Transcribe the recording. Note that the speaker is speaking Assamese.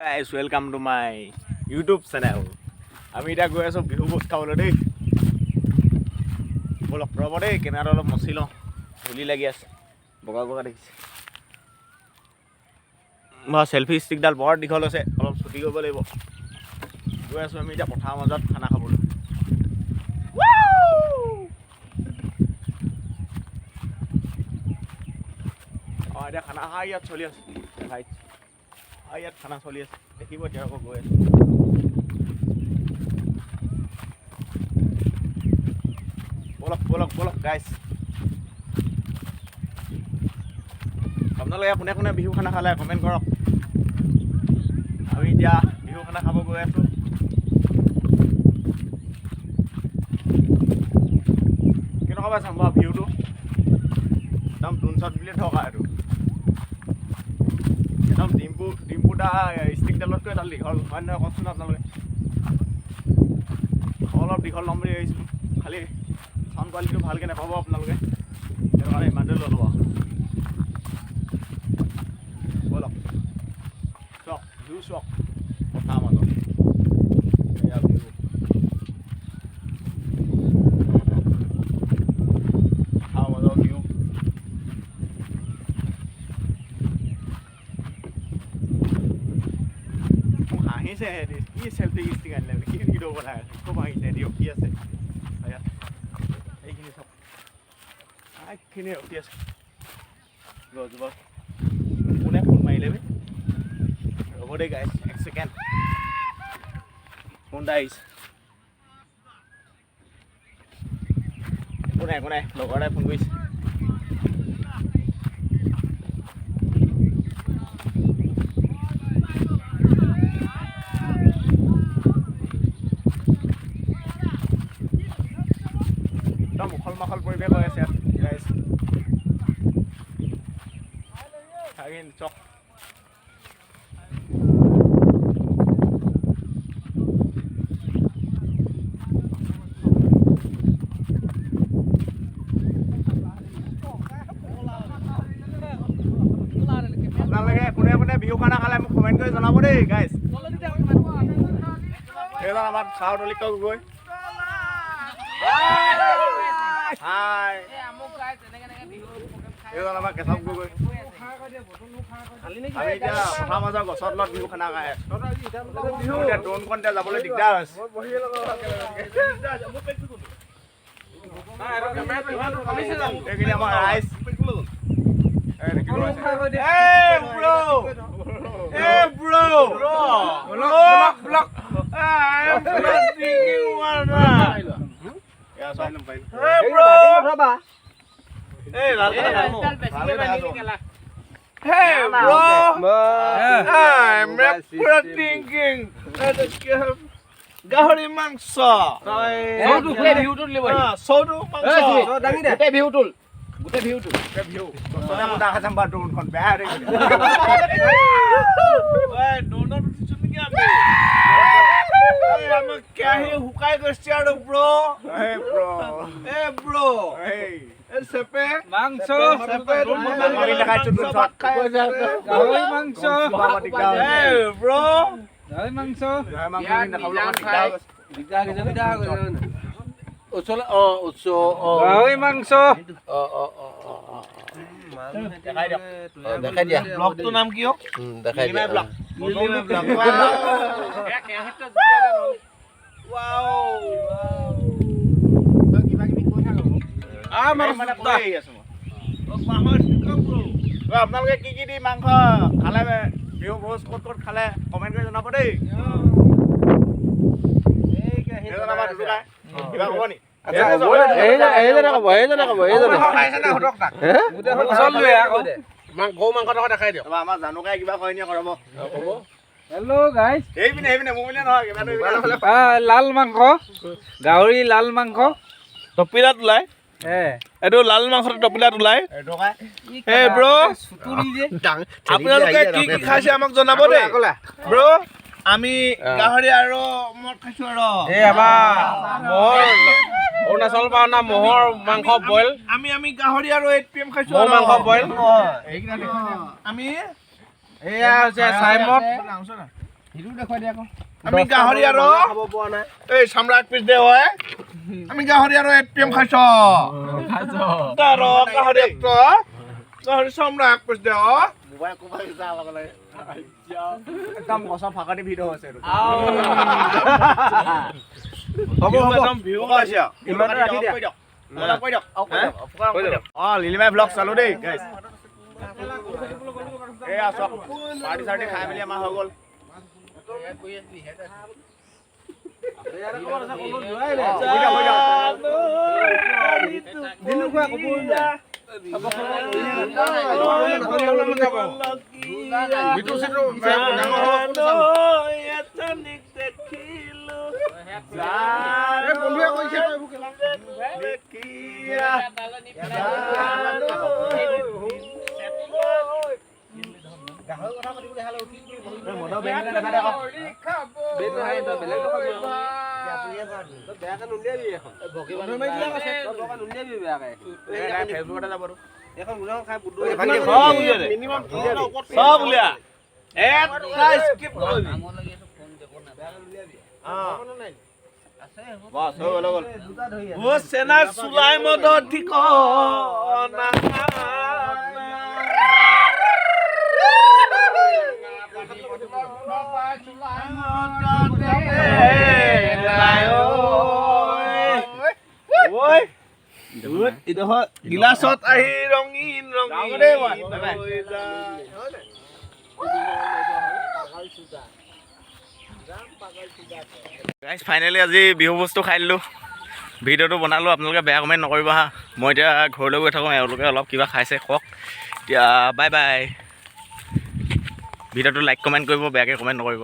Guys, welcome to my YouTube channel. আমি এতিয়া গৈ আছোঁ বিহু ভোজ খাবলৈ দেই। ব'লক, ৰ'ব দেই, কেমেৰাটো অলপ মচি লওঁ, ধূলি লাগি আছে, বগা বগা দেখিছে। বা চেল্ফি ষ্টিকডাল বৰ দীঘল হৈছে, অলপ চুটি কৰিব লাগিব। গৈ আছোঁ আমি এতিয়া পথাৰৰ মাজত খানা খাবলৈ। অঁ, এতিয়া খানা খা ইয়াত চলি আছে ভাই। ইয়াত খানা চলি আছে, দেখিব এতিয়া আকৌ গৈ আছে। ব'লক ব'লক ব'লক গাইছ। আপোনালোকে কোনে কোনে বিহু খানা খালে কমেণ্ট কৰক। আমি এতিয়া বিহু খানা খাব গৈ আছোঁ। কেনেকুৱা পাইছে বাৰু ভিউটো? একদম ড্ৰোন শ্বট বুলি থকা এইটো একদম ডিম্পু ডিম্পু দা ষ্টিকডালতকৈ এডাল দীঘল হয় নহয় কওকচোন আপোনালোকে? অলপ দীঘল ল'ম বুলি ভাবিছিলোঁ, খালি চাউণ্ড কোৱালিটিটো ভালকৈ নাপাব আপোনালোকে, সেইটো কাৰণে ইমানটোৱে লৈ ল'ব। ব'লক, চাওক ভিউ, চাওক পথাৰৰ মাজত এয়া ভিউ, পথাৰৰ মাজৰ ভিউ। মোক হাঁহিছে সিহঁতি, কি চেল্ফি ষ্টিক আনিলে বুলি, কি ভিডিঅ' বনাই আছে, খুব হাঁহিছে সিহঁতি। ৰখি আছে ইয়াত, এইখিনি চাওক, এইখিনি ৰখি আছে গছজোপা। কোনে ফোন মাৰিলে বে? ৰ'ব দেই গাইছ, এক ছেকেণ্ড, ফোন এটা আহিছে। একো নাই, একো নাই, লগৰ এটাই ফোন কৰিছে। একদম উখল মাখল পৰিৱেশ হৈ আছে ইয়াত গাইছ। চাওক, আপোনালোকে কোনে কোনে বিহু খানা খালে মোক কমেণ্ট কৰি জনাব দেই গাইছ। এইজন আমাৰ চাউদলিক গগৈ, হাই। এইজন আমাৰ কেশৱ গগৈ। আমি এতিয়া পথাৰ মাজৰ গছৰ তলত বিহু খানা খাই আছোঁ। এতিয়া ড্ৰোনখন এতিয়া যাবলৈ দিগদাৰ হৈছে। এইখিনি আমাৰ ৰাইজ। Hey bro! Hey bro! Bro! I am not drinking water. Hey bro! Hey, Hey bro! I'm not drinking. গাহৰি মাংস। চৌটো মাংস। গোটেই ভিউ তোল, গোটেই ভিউ তোল। ভিউ গছতে মোটা খাইছাম বা ড্ৰোনখন বেয়া হৈ থাকিলে। ড্ৰোনত উঠিছো নেকি আমি? আমাৰ কেৰাহী শুকাই গৈছে আৰু ব্ৰ। Hey bro! এ ব্ৰ, Hey! এ চেপে মাংস চেপে। আমি দেখাইছো ড্ৰোন শ্বট। গাহৰি মাংস। দিগদাৰ হৈছে। এ ব্ৰ, গাহৰি মাংস। গাহৰি মাংসখিনি দেখাবলৈ অকণ দিগদাৰ হৈছে। গাহৰি মাংস। দেখাই দিয়ক। দেখাই দিয়া। ব্লগটোৰ নাম কি? দেখাই দিয়া। ব্লগ। ৱাও। কিবা কিবি কৈ থাক আকৌ। মানে কৈ আহি আছো মই। আপোনালোকে কি কি দি মাংস খালে, বিহু ভোজ ক'ত ক'ত খালে কমেণ্ট কৰি জনাব দেই। এইজন আমাৰ দুদুকাই, কিবা ক'ব নি? এইজনে ক'ব, এইজনে ক'ব, এইজনে। গৌ মাংস দেখাই দিয়ক। আমাৰ জানুকাই কিবা কয় নি আকৌ, ৰ'ব। Hello' guys. সেইপিনে সেইপিনে, মোৰ পিনে নহয়, কিবা এইপিনে। লাল মাংস, গাহৰি লাল মাংস। টপিলাত ওলাই এ এইটো লাল মাংসটো টপিলাত ওলাই। দুদুকাই। এ ব্ৰ, চুতুৰি যে। আপোনালোকে কি কি খাইছে আমাক জনাব দেই ব্ৰ। আমি গাহৰি আৰু মদ খাইছো আৰু এই আমাৰ ম'হৰ, অৰুণাচল পৰা অনা ম'হৰ মাংস বইল। আমি গাহৰি আৰু 8 পি এম খাইছো। ম'হ মাংস বইল। আমি এয়া হৈছে ছাইমদ। আমি গাহৰি আৰু এই চামৰা এক পিচ দে হয়। আমি গাহৰি আৰু 8 পিএম খাইছ। তাৰ গাহৰি একটা গাহৰি চামৰা এক পিচ দে। মোবাইল কোবাই যা লাগে একদম গছৰ ফাঁকাতে ভিডিঅ' হৈছে। হ'ব হ'ব, ভিউ আছে। ইমান ৰাখি দিয়া। অ লিলিমাই ব্লগ চালো দেই গাইছ। এয়া চক পাৰ্টি চাৰ্টি খাই মেলি আমাৰ হৈ গ'ল। চুলাই মদৰ ঠিকনা। গিলাচত আহি ৰঙীন ৰঙীন। গাইজ ফাইনেলি আজি বিহু বস্তু খাই দিলোঁ, ভিডিঅ'টো বনালোঁ। আপোনালোকে বেয়া কমেণ্ট নকৰিব হা। মই এতিয়া ঘৰলৈ গৈ থাকোঁ, এওঁলোকে অলপ কিবা খাইছে কওক। এতিয়া বাই বাই। ভিডিঅ'টো লাইক কমেণ্ট কৰিব, বেয়াকৈ কমেণ্ট নকৰিব।